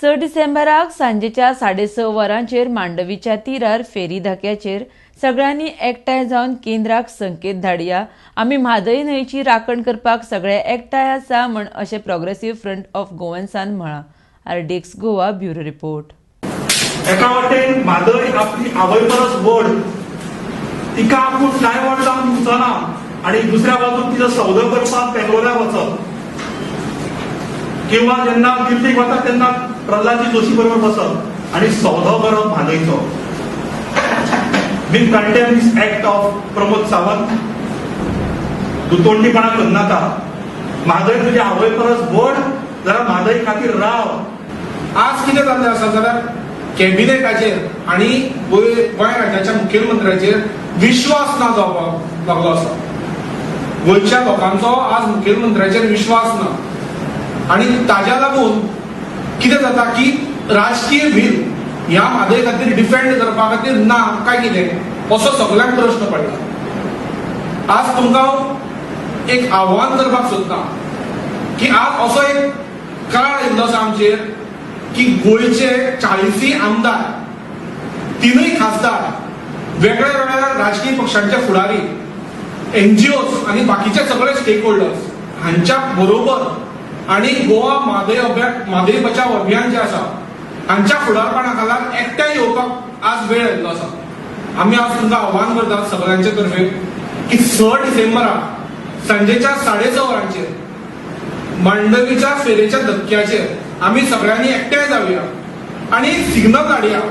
6 डिसेंबराक सांजेच्या 6:30 वरांचेर मांडवीच्या तिरार फेरी धक्याचेर सगळ्यांनी एकठांय जावन केंद्राक संकेत धाडया, आमी म्हादय न्हंयची राखण करपाक सगळे एकठांय आसा म्हण, अशें प्रोग्रेसिव्ह फ्रंट ऑफ गोवन्सान म्हळां. RDX Goa, bureau report. एका वाटेन म्हादय आपली आवय परस व्हड, तिका आपूण डायवर्ट जावन दिवचो ना आणि दुसऱ्या बाजून तिचो सौदो करपाक बेंगलोराक वचप किंवा जेन्ना दिल्लीक वता तेन्ना प्रल्हादजी जोशी बरोबर बसप आणि सौदो करप म्हादयचो. We condemn this act of Pramod Sawant. दुतोंडीपणा करनाका. म्हादय तुझ्या आवय परस व्हड, जरा म्हादय खातीर राव. आज कितें जाल्लें आसा जाल्यार कॅबिनेटाचेर आनी गोंय गोंय राज्याच्या मुखेलमंत्र्याचेर विश्वास ना जावपाक लागलो आसा. गोंयच्या लोकांचो आज मुखेलमंत्र्याचेर विश्वास ना आनी ताज्या लागून कितें जाता की राजकीय व्हील ह्या म्हादय खातीर डिफेंड करपा खातीर ना काय कितें, असो सगल्यांक प्रश्न पडला. आज तुमकां हांव एक आव्हान करपाक सोदता की आज असो एक काळ येयल्लो आसा आमचेर की गोंयचे 40 आमदार, तिनूय खासदार, वेगळ्या वेगळ्या राजकीय पक्षांचे फुडारी, एनजीओज आनी बाकीचे सगळे स्टेक होल्डर्स हांच्या बरोबर आनी गोवा म्हादय अभियान, म्हादय बचाव अभियान जे आसा, हांच्या फुडारपणा खाला एकठांय येवपाक आज वेळ आयिल्लो आसा. आमी आज तुमकां आव्हान करतात सगळ्यांचे तर्फे की 6 डिसेंबराक सांजेच्या 6:30 वरांचेर मांडवीच्या फेरेच्या धक्क्याचेर आमी सगळ्यांनी एकठांय जावया आनी सिग्नल धाडया.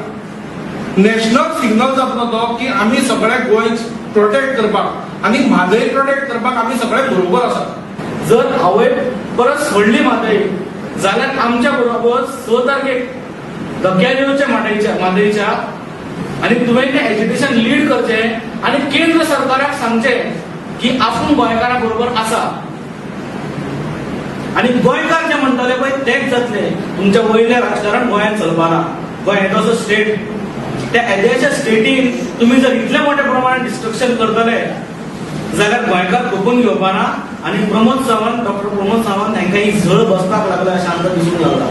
नॅशनल सिग्नल जातलो तो की आमी सगळे गोंय प्रोटेक्ट करपाक आनी म्हादय प्रोटेक्ट करपाक आमी सगळे बरोबर आसात. जर आवय परस व्हडली म्हादय जाल्यार आमच्या बरोबर 6 तारखेक धक्क्यार येवचें म्हादयच्या म्हादयच्या आनी तुवें तें एजिटेशन लीड करचें आनी केंद्र सरकाराक सांगचें की आपूण गोंयकारां बरोबर आसा. आनी गोंयकार जे म्हणटले पळय तेंच जातलें. तुमच्या वयलें राजकारण गोंयांत चलपाना. गोंय येदोसो स्टेट, त्या येद्याच्या स्टेटीन तुमी जर इतले मोठ्या प्रमाणात डिस्ट्रक्शन करतले जाल्यार गोंयकार खपून घेवपाना. आनी प्रमोद सावंत, डॉक्टर प्रमोद सावंत हांकां ही झळ बसपाक लागल्या अशें आमकां दिसूंक लागला.